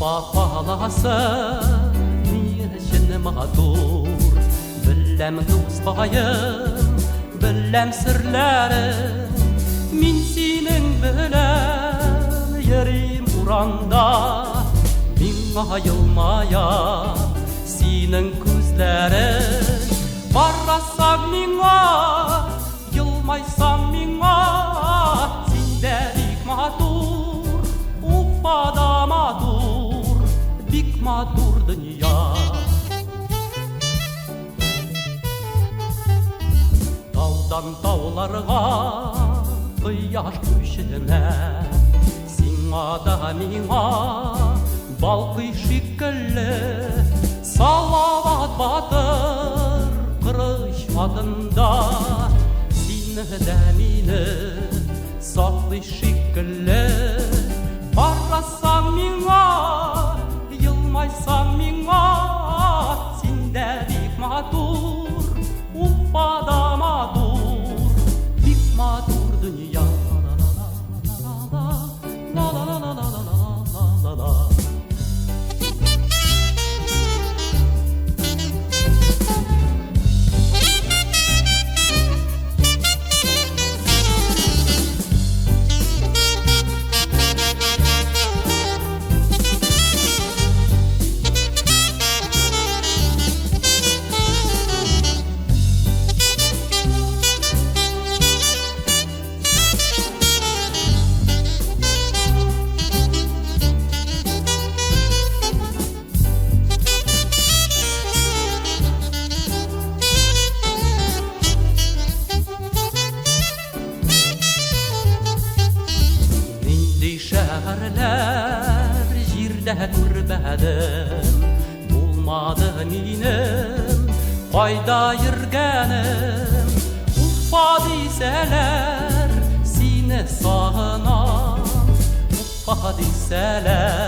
Уфа каласы ни өчен матур? Беләм, дускаем, беләм серләрен. Мин синең белән йөрим урамда, миңа елмая синең күзләрең. Карасаң миңа, елмайсаң миңа, син дә бик матур, Уфада матур, бик матур дөнья. Таудан тауларга кояш күченә, сиңа да миңа балкый шикелле. Салават батыр кырыч атында сине дә мине саклый шикелле. Карасаң миңа, елмайсаң миңа, син дә бик матур, Уфада матур, бик матур дөнья. Ла-ла-ла-ла-ла-ла-ла-ла-ла-ла-ла. Нинди шәһәрләр җирдә күрмәдем, булмады минем кайда йөргәнем. Уфа дисәләр, сине сагынам, Уфа дисәләр.